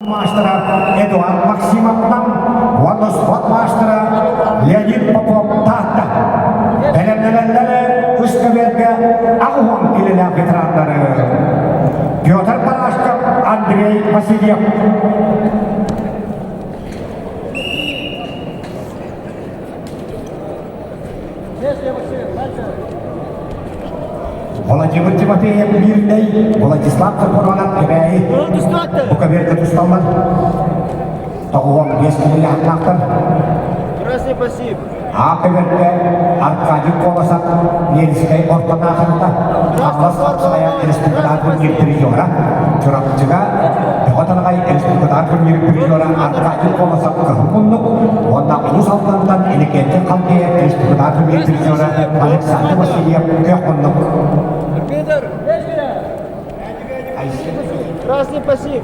Маастара Эдуард Максимовтан уонна спорт маастара Леонид Попов Таатта. Бэлэмнэнэллэрэ үс көбүөргэ 80 килэлээх ветераннары Петр Барашков, Андрей Васильев. Владимир Тимофеев Мирнэй, Владислав Капуронов Кэбээйи. Бу көбүөргэ тусталлар. 95 килилэхтаахтар. Красный спасибо. А көбүөргэ Аркадий Колосов Ленскэй орто наахарта Хаҥалас Хапсаҕайа республикатааҕы турнир призера, Чурапчыга Бөҕө Тараҕай республикатааҕы турнир призера Аркадий Колосов Кыһыл муннук уонна Улус Алдантан Иннокентий Халдеев республикатааҕы турнир призера Александр Васильев Күөх муннук. Красный пассив.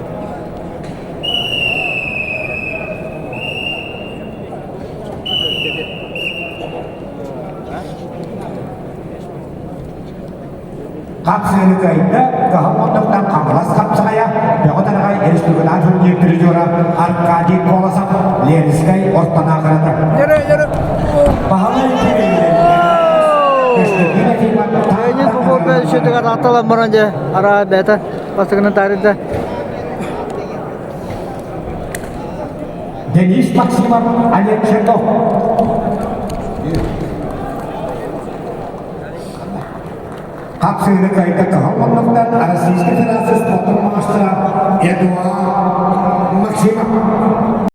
Хапсыыны кыайда, кыһыл муннуктан Хаҥалас хапсаҕайа, Бөҕө Тараҕай республикатааҕы турнир призера Аркадий Колосов Ленскэй ортонаахарата. Баһылай Леонид Попов бэлшетигэр аталан баран дьэ араа бэйэтэ бастакынан таарыйда. Денис Максимов, Олег Чернов. Хапсыыны кыайда кыһыл муннуктан Российскай Федерация спордун маастара Эдуард Максимов.